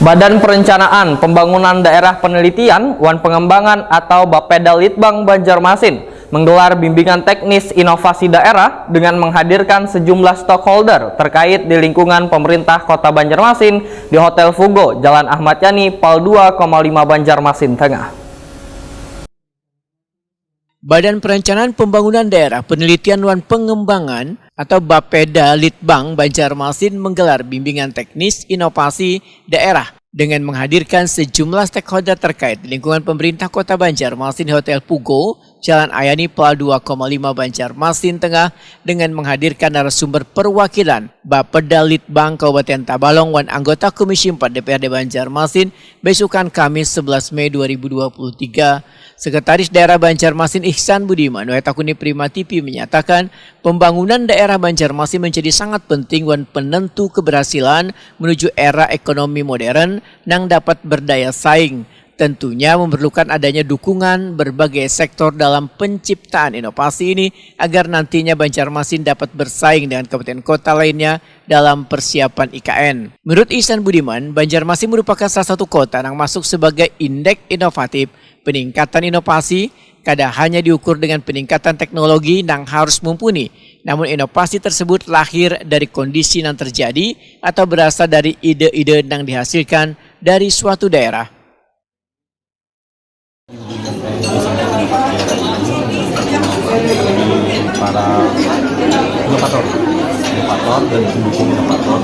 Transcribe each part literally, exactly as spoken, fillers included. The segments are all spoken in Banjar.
Badan Perencanaan Pembangunan Daerah Penelitian wan Pengembangan atau Bapeda Litbang Banjarmasin menggelar bimbingan teknis inovasi daerah dengan menghadirkan sejumlah stockholder terkait di lingkungan pemerintah Kota Banjarmasin di Hotel Fugo, Jalan Ahmad Yani, Pal dua koma lima Banjarmasin Tengah. Badan Perencanaan Pembangunan Daerah Penelitian wan Pengembangan atau Bapeda Litbang Banjarmasin menggelar bimbingan teknis inovasi daerah dengan menghadirkan sejumlah stakeholder terkait di lingkungan pemerintah Kota Banjarmasin di Hotel Pugo, Jalan Ayani Pal dua koma lima Banjarmasin Tengah, dengan menghadirkan narasumber perwakilan Bapeda Litbang Kabupaten Tabalong wan anggota Komisi empat D P R D Banjarmasin besukan Kamis sebelas Mei dua ribu dua puluh tiga. Sekretaris Daerah Banjarmasin Ihsan Budiman wae takuni Prima T V menyatakan, pembangunan daerah Banjarmasin menjadi sangat penting wan penentu keberhasilan menuju era ekonomi modern nang dapat berdaya saing. Tentunya memerlukan adanya dukungan berbagai sektor dalam penciptaan inovasi ini agar nantinya Banjarmasin dapat bersaing dengan kabupaten kota lainnya dalam persiapan I K N. Menurut Ihsan Budiman, Banjarmasin merupakan salah satu kota yang masuk sebagai indeks inovatif. Peningkatan inovasi kada hanya diukur dengan peningkatan teknologi nang harus mumpuni, namun inovasi tersebut lahir dari kondisi yang terjadi atau berasal dari ide-ide yang dihasilkan dari suatu daerah. Para inovator, inovator dan pendukung inovator,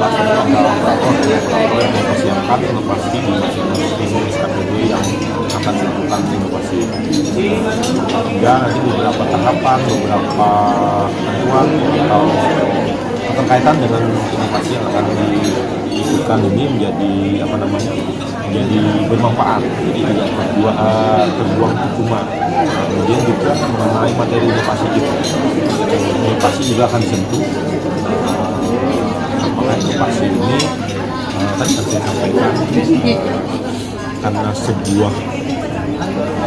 para operator, operator yang mempersiapkan inovasi di S K P D yang akan dilakukan inovasi. Sehingga nanti beberapa tahapan, beberapa ketentuan atau keterkaitan dengan inovasi yang akan diikutkan ini menjadi apa namanya menjadi bermanfaat, jadi tidak terbuang, terbuang percuma. Nah, kemudian juga mengenai materi inovasi kita, inovasi juga akan disentuh. Apakah inovasi ini eh, tadi kan saya sampaikan karena sebuah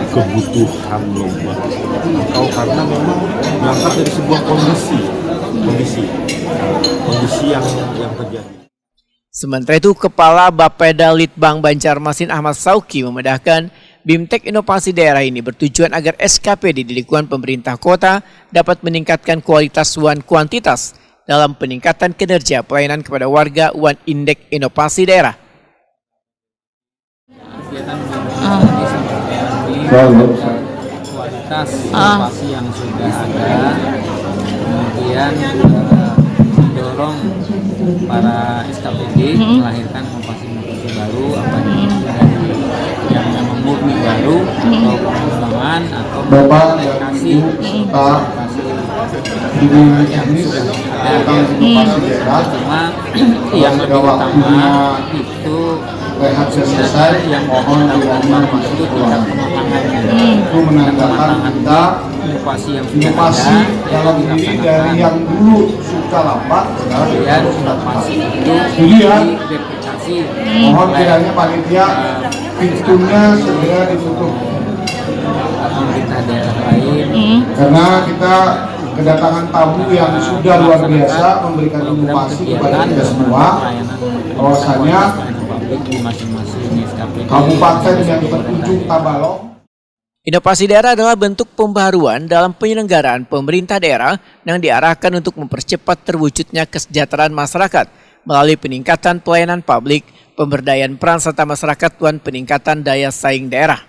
kebutuhan lomba atau karena memang berangkat dari sebuah kondisi kondisi kondisi yang yang terjadi. Sementara itu, Kepala Bapeda Litbang Banjarmasin Ahmad Sauki memedahkan, Bimtek Inovasi Daerah ini bertujuan agar S K P D di lingkungan pemerintah kota dapat meningkatkan kualitas wan kuantitas dalam peningkatan kinerja pelayanan kepada warga wan indeks inovasi daerah. Kegiatan Ah. di Sampai ini kualitas Ah. inovasi yang sudah ada, kemudian eh, mendorong para S K P D Mm-mm. melahirkan inovasi-inovasi baru, apa Mm-mm. dari yang memang murni baru Mm-mm. atau pengembangan atau Bapak dan modifikasi Ibu serta inovasi hadirin yang majelis sudah ada. tentang inovasi daerah. Cuma Kalau yang sudah lebih utama waktunya itu rehat dan selesai, yang mohon kita kiranya lakukan masuk itu ke tingkat ruangan. pemahamannya. Itu menandakan kita Inovasi yang sudah inovasi ada, dalam yang diri dilaksanakan. Dari yang dulu suka lambat, sekarang Kemudian sudah inovasi cepat. Itu Jadi ya, direplikasi. Mohon Oleh, kiranya panitia eh, pintunya segera ditutup. Pemerintah daerah lain. Hmm. Karena kita kedatangan tamu yang sudah luar biasa memberikan inovasi kepada kita semua. Bahwasanya Publik di masing-masing S K P D. Kabupaten yang berujung Tabalong. Inovasi daerah adalah bentuk pembaharuan dalam penyelenggaraan pemerintah daerah yang diarahkan untuk mempercepat terwujudnya kesejahteraan masyarakat melalui peningkatan pelayanan publik, pemberdayaan peran serta masyarakat, dan peningkatan daya saing daerah.